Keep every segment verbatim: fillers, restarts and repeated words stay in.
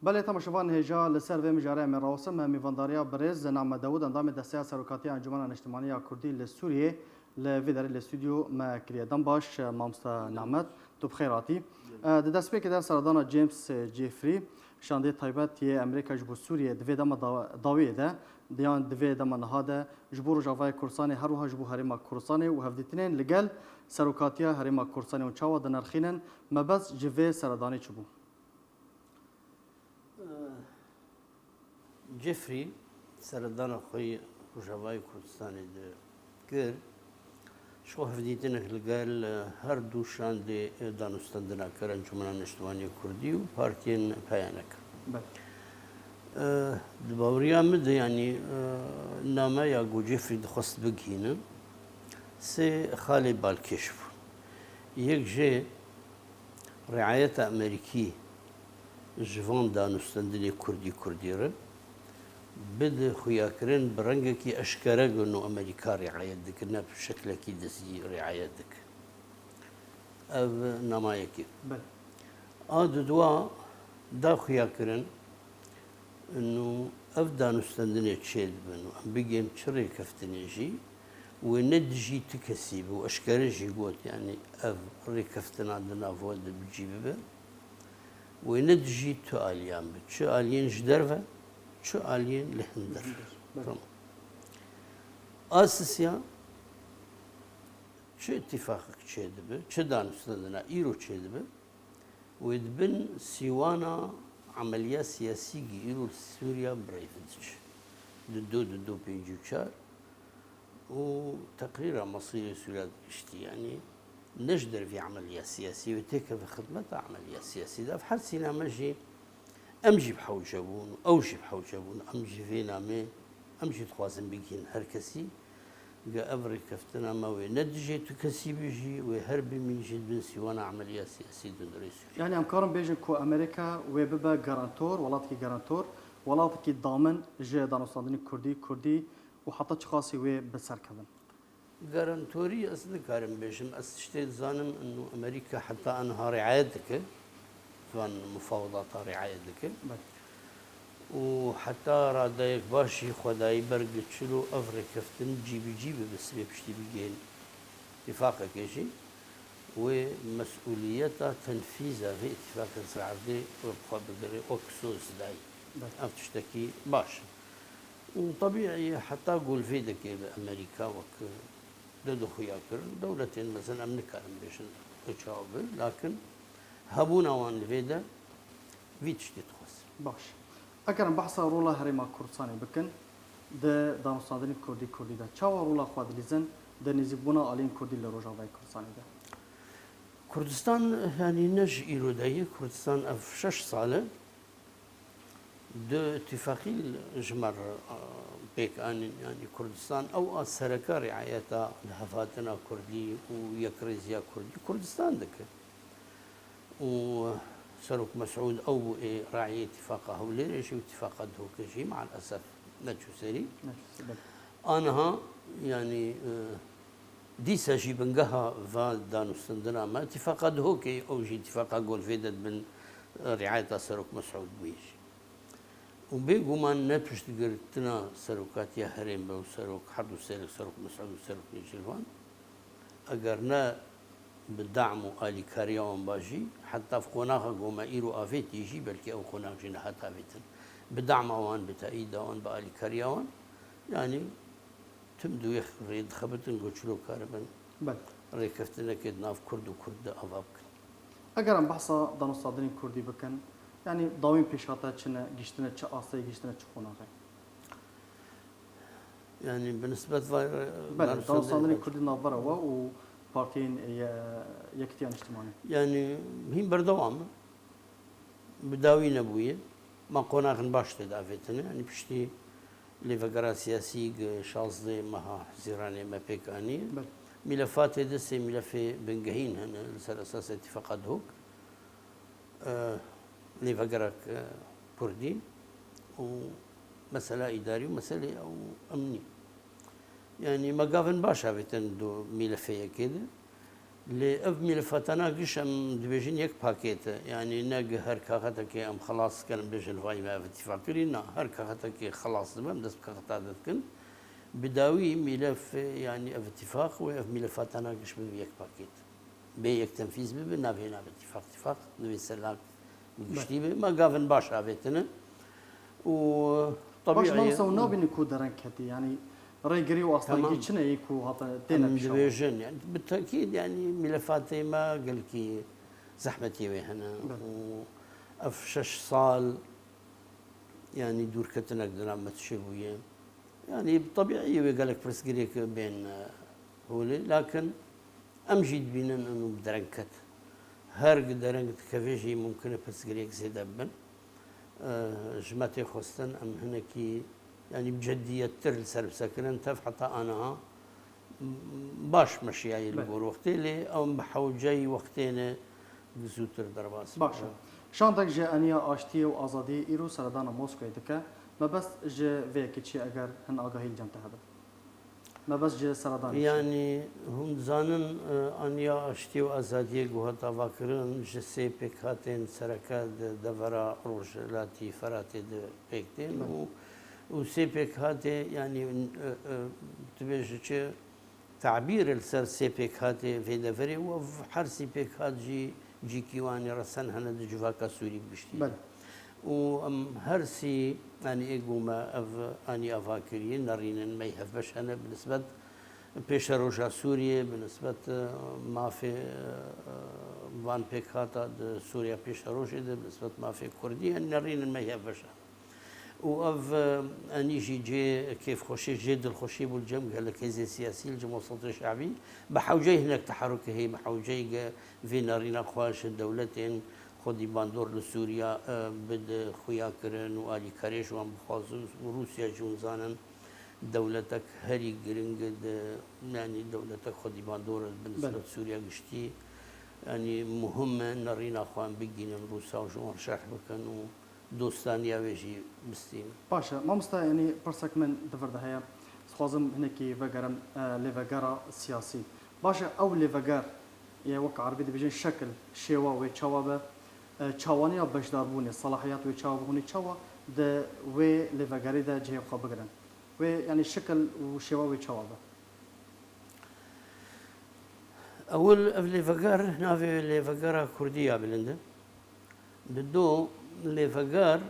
Belê, temaşevan hêja li ser vê mijarê em ê rawesin. Me mîvandariya birêz Name Dawûd, endamê Desteya Serokatiya Encûmena Niştimanî ya Kurdî li Sûriyê, li vê derê li stûdyo me kiriye. Dem baş, mamoste Name, tu bi xêr hatî. E, di destpêkê de seredana James Jeffrey, şandeyê taybet yê Amerîka ji bo Sûriyê, di vê dema da-, dawiyê de, yan di vê dema niha de, ji bo Rojavayê Kurdistanê, her wiha ji bo Herêma Kurdistanê û hevdîtinên li gel Serokatiya Herêma Kurdistanê hûn çawa dinirxînin, mebest ji vê seredanê çi bû? Jeffrey seredana xwe yê Rojavayê Kurdistanê de kir, ji xwe hevdîtinek li gel her du şandê danûstendina kir, Encûmena Niştimanî Kurdî û partiyên peyanek. Belê. Di baweriya min de, yanî, nameya ku Jeffrey dixwest bigihîne, sê xalê balkêş bûn. Yek jê riayeta Amerîkî ji van danûstendinê Kurdî Kurdî re bide xuyakirin bi rengekî eşkere ku no Amerîka riayet dike, ne bi şeklekî dizî riayet dike. Ev namayekê. Belê. A dudwa da xuyakirin, û ev danûstendinê çêdibin û em bigihên çi rêkeftinê jî, wê ne dijî tu kesî be û eşkere jî got, yanî ev rêkeftina di nav we de bi cî bibe, wê ne dijî tu aliyan be, çi aliyên ji derve, çi aliyên li hundir. Belê. Tamam. A sisiya çi îtîfaqek çêdibe, çi danûstendina îro çêdibe, wê di bin sîwana emeliya siyasî gi îro li Sûriya bi rê ve diçe. Dido, dido pêncî û çar û teqrîra mesîrê Sûriya digiştî, yanî ne ji dervî emeliya siyasî wê têkeve xidmeta emeliya siyasî de. Ev her sî name jî em jî bi hewce bûn, ew jî bi hewce bûn, em jî vê namê, em jî dixwazin bigihîn her kesî. Ge ev rêkeftina me wê ne dijê tu kesî be jî, wê her bimîn jî di bin sîwana emeliya siyasî dundurê Sûriyê. Yanî em karin bêjin ku Amerîka wê bibe garantor, welatekî garantor, welatekî damin ji danûstandinî Kurdî, Kurdî û heta çiqasî wê bi ser kevin? Garantorî ez nikarim bêjim. Ez tiştê dizanim, inu Amerîka heta aniha riayet dike. Van mufawedata riayet dike. Belê. Û heta radeyek baş jî xwedayî ber gi çilo ev rêkeftin cî bi cî bibe, sibê piştî bigihên îtîfaqekê jî, wê mesûliyeta tenfîza vê îtîfaqê ser erdê wê bi xwe bigire wek soz dayî. Belê. Ev tiştekî baş e. Û tebîî heta golvê dike bi Amerîka wek de dixuya kirin. Dewletên mezin em nikarin bêjin çawa bi, lakin hebûna wan li vê de vî tiştî dixwazin. Baş. Eger em behsa rola Herêma Kurdistanê bikin, di danûstandinî Kurdî Kurdî de çawa rola xwe dilîzin di nêzîkbûna aliyên Kurdî li Rojavayê Kurdistanê de? Kurdistan, yanî ne ji îro de ye, Kurdistan ev şeş sal e. Du îtîfaqî ji me re, a, pêk anîn, yanî Kurdistan ew a sereke riayeta lihevhatina Kurdî û yekrêziya Kurdî Kurdistan dike. Û Serok Mesûd ew bû ê rayê îtîfaqa Hewlêrê jî û îtîfaqa Duhokê jî, me'el esef, neçû serî. Neçû serî, belê. Aniha, yanî, e, dîsa jî bingeha va danûstendina me, îtîfaqa Duhokê, ew jî îtîfaqa Golvê de di bin, e, riayeta Serok Mesûd bûye jî. Û bêguman ne piştgirtina serokatiya herêm be û serok, her du serok, Serok Mesûd û Serok Nêçîrvan, eger ne bi dam û alîkariya wan ba jî, heta ev qonaxa ku me îro avêtî jî, belkî ew qonax jî nehat avêtin. Bi dama wan, bi teîda wan, bi alîkariya wan, yanî tim di wê rê dixebitin ku çilo karibin, belê, rêkeftinekê di nav Kurd û Kurd de ava bikin. Eger em behsa danûstandinên Kurdî bikin, yanî dawîn pêşhate çi ne, gihiştine çi astê, gihiştine çi qonaxê? Yanî bi nisbet va-, belê, danûstandinê Kurdî navbera we û partiyên ye-, Yekîtiya Niştimanî. Yanî hîn berdewam e. Bi dawî nebûye. Ma qonaxên baş tê de avêtine. Yanî piştî lêvegera siyasî gi şazdeh meha Hizîranê me pêk anî. Belê. Mîlefatê de sê mîlefê bingehîn hene li ser esasê îtîfaqa Duhok. E, lêvegerek, e, Kurdî û mesela îdarî û meselê ew emnî. Yanî me gavên baş avêtin du mîlefê yekê de. Lê ev mîlefetana giş em dibêjin yek pakêt e. Yanî ne gi her kaxetekê em xelas dikin, em bêjin vay me ev îtîfaq kirî. Na, her kaxetekê xelas dibe, em dest bi kaxeta de dikin. Bi dawî mîlef, yanî ev îtîfaq û ev mîlefetana giş bibe yek pakêt. Bê yek tenfîz bibe, navê nabe îtîfaq, îtîfaq, divê selak bi giştî be. Ma gavin baş avêtine. Û Baş, tebîî ye. Mamosta, hûn nabînin ku dereng ketî? Yanî rêgirî û astengî Tamam. çi ne yê ku hate têne Em pişa? dibêjin, yani, bi tekîd, yani, mîlefatê me gelkî zehmetê wê hene. Belê. Û ev şeş sal, yani, dûrketinek di nav me tişê bûye. Yani, bi tebîî wê gelek pirsgirêk bên, e, holê. Lakin em jî dibînin û bi dereng ket. Her gi dereng dikeve jî mumkin e pirsgirêk zêde bibin. E, ji me tê xwestin em hinekî, yanî bi ceddiyettir li ser bisekirin. Tev heta aniha baş meşiyayê li Belê. gor wextê, lê em bi hewceyî wextê ne zûtir derbas Baş e. bikin. Şandek ji Eniya Aştiyê û Azadiyê îro seredana Moskoyê dike. Mebest ji vê yekê çi ye eger hin agahî li cem te hebe? Mebest ji seredanê çi ye? Yanî, hûn dizanin, e, Aniya Aştiyê û Azadiyê ku hat avakirin ji sê pêkhatên sereke di devera Rojhilatî Feratê de pêk tên Belê. û, û sê pêkhatê, yanî, e, e, dibêje çi, tabîr li ser sê pêkhatê vê deverê û ev her sê pêkhat jî cîkî wan ê resen hene di civaka Sûrî bi giştî. Belê. Û em her sî, yanî ê ku me ev anî ava kiriye, nerînên me yê hevbeş hene bi nisbet pêşeroja Sûriyê, bi nisbet, e, mafê, e, van pêkhata di Sûriya pêşerojê de, bi nisbet mafê Kurdî, yanî nerînên me yê hevbeş hene. Û ev, e, enî jî cê kêfxweşî, cê dilxweşî bû li cem gelek hêzên siyasî, li cem wesatê şe'bî. Bi hewceyî hinek teherûkê heye, bi hewceyî ge vê nerîna xwe ji dewletên xwedî bandor li Sûriya, e, bide xuya kirin û alîkariyê ji wan bixwazin û Rûsya jî hûn zanin dewletek herî giring e di, yanî dewletek xwedî bandor e bi nisbet Belê. Sûriya giştî. Yanî muhim e nerîna xwe em bigihînin Rûsa û ji wan şerh bikin û dostaniya wê jî bistînin. Baş e. Mamosta, yanî pirsek min di vir de heye. Dixwazim hinekî vegerim, e, lêvegera siyasî. Baş e, ew lêveger, yê wek erebî dibêjin şekil, şêwa wê çawa be, e, çawaniya beşdarbûnê, selahiyat wê çawa be, hûn ê çawa di wê lêvegerê de cihê xwe bigirin? Wê, yanî şekil û şêwa wê çawa be? Ewil ev lêveger, navê lêvegera Kurdî ya bilind e. Di do lêveger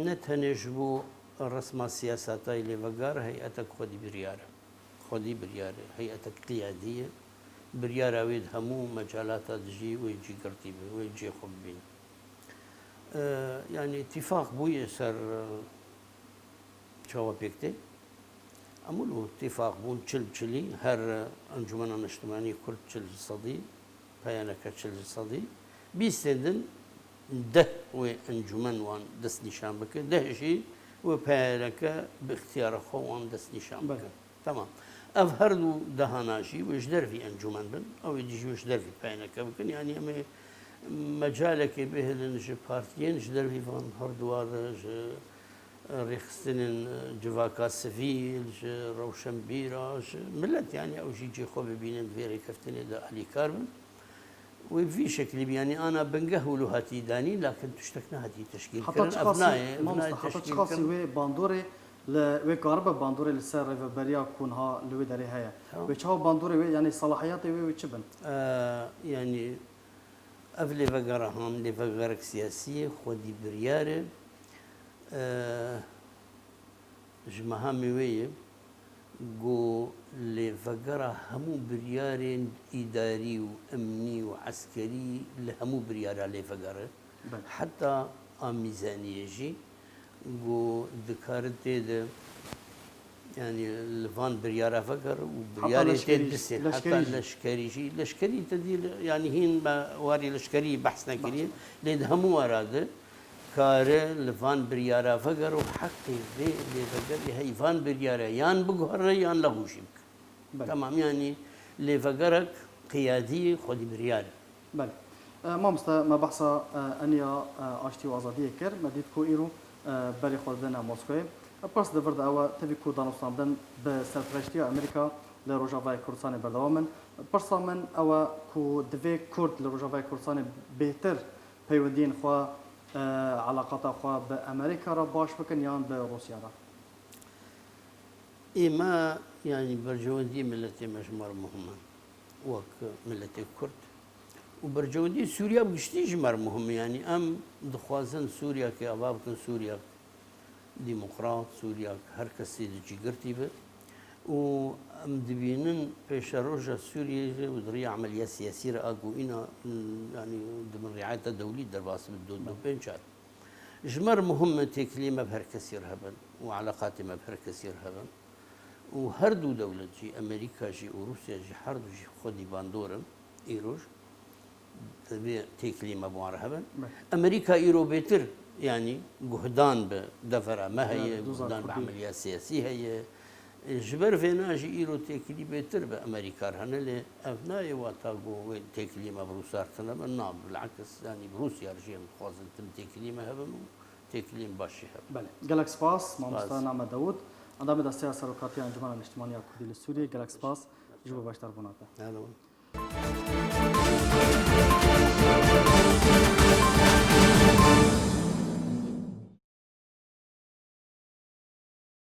ne tenê ji bo resma siyaseta yê lêveger heyetek xwedî biryar e. Xwedî biryar e. Heyetek qiyadî ye. Biryara wê di hemû mecalata dijî wê cîgirtî be, wê cihê xwe bibîne. E, yanî îtîfaq bûye ser, e, çawa pêk tê. Em wilo îtîfaq bûn çil bi çilî, her Encûmena Niştimanî Kurd çil ji sedî, peyaneke çil ji sedî. Bîstên din deh wê encûmen wan destnîşan bike, deh jî wê peyaneke bi îxtiyara xwe wan destnîşan Belê. bike. Temam. Ev her du dehana jî wê ji dervî encûmen bin, ew ê dî jî wê ji dervî peyaneke bikin. Yanî em ê mecalekê bihêlin ji partiyên ji dervî van herduwa re, ji rêxistinên civaka sivîl, ji rewşenbîra, ji milet, yanî ew jî cihê xwe bibînin di vê rêkeftinê de alîkar bin. Wê bi vî şeklî bî, yanî ana bingeh wilo hatî danîn, lakin tiştek nehatî teşkîl Heta kirin. Ev çiqasî, nayê, ev mamosta, nayê heta teşkîl çiqasî kirin. wê bandorê li, wê karibe bandorê li ser rêveberiya ku niha li wê derê heye? Tamam. Wê çawa bandorê wê, yanî selahiyatê wê, wê çi bin? Eee, yanî ev lêvegera han, lêvegerek siyasî ye, xwedî biryar e. Eee, Ji mehamê wê ye ku lêvegera hemû biryarên îdarî û emnî û eskerî li hemû biryara lêveger e. Belê. Heta a mîzaniyê jî ku dikare tê de, yanî li van biryara veger û Heta biryarên tê leşkerî jî, distên, leşkerî heta jî. leşkerî jî. Leşkerî te dî, yanî hîn me warê leşkerî behs nekiriye. Lê di hemû ara de kare li van biryara veger û heqê vê lêvegerê hey van biryare yan biguhere yan lexûşî bike. Belê. Temam, yanî lêvegerek qiyadî xwedî biryar e. Belê. E, mamoste, me behsa, e, eniya, e, aştî û azadiyê kir. Me dît ku îro, e, berê xwe didine Moskoyê. E, pirs di vir de ew e, tevî ku danûstandin bi serpereştiya Amerîka Li Rojavayê Kurdistanê berdewam in. Pirsa min ew e ku divê Kurd li Rojavayê Kurdistanê bêhtir peywendiyên xwe, e, eleqata xwe bi Amerîka re baş bikin yan bi Rûsya re? Ê me, yanî berjewendiyê miletê me ji me re muhim e, wek miletê Kurd. Û berjewendiyê Sûriya bi giştî ji me re muhim e. Yanî em dixwazin Sûriyakê ava bikin, Sûriyek demokrat, Sûriyek her kesê di cîgirtî be. Û em dibînin pêşeroja Sûriyeyê jî û di riya emeliya siyasî re a ku îna, yanî di bin riayeta dewlî derbas bi du, du pênc çar. Ji me re muhim e têkiliyê me bi her kesî re hebin û eleqatê me bi her kesî re hebin. Û her du dewlet jî, Amerîka jî û Rûsya jî, her du jî xwedî bandor in îroj. Divê têkiliyê me bi wan re hebin. Belê. Amerîka îro bêtir, yanî guhdan bi devera me heye, Yani, doza guhdan bi Kurdî. Emeliya siyasî heye. Ji ber vêna jî îro têkilî bêtir bi Amerîka re hene, lê ev nayê wata ku wê têkilî me bi Rûsya re tune be. Na, bilakis, yanî bi Rûsya re jî em dixwazin tim têkilî me hebin û têkiliyên baş jî hebin. Belê. Gelek spas, mamosta Spas. Name Dawûd, endamê Desteya Serokatiya Encûmena Niştimaniya Kurdî li Sûriyê. Gelek spas ji bo beşdarbûna te. Hello.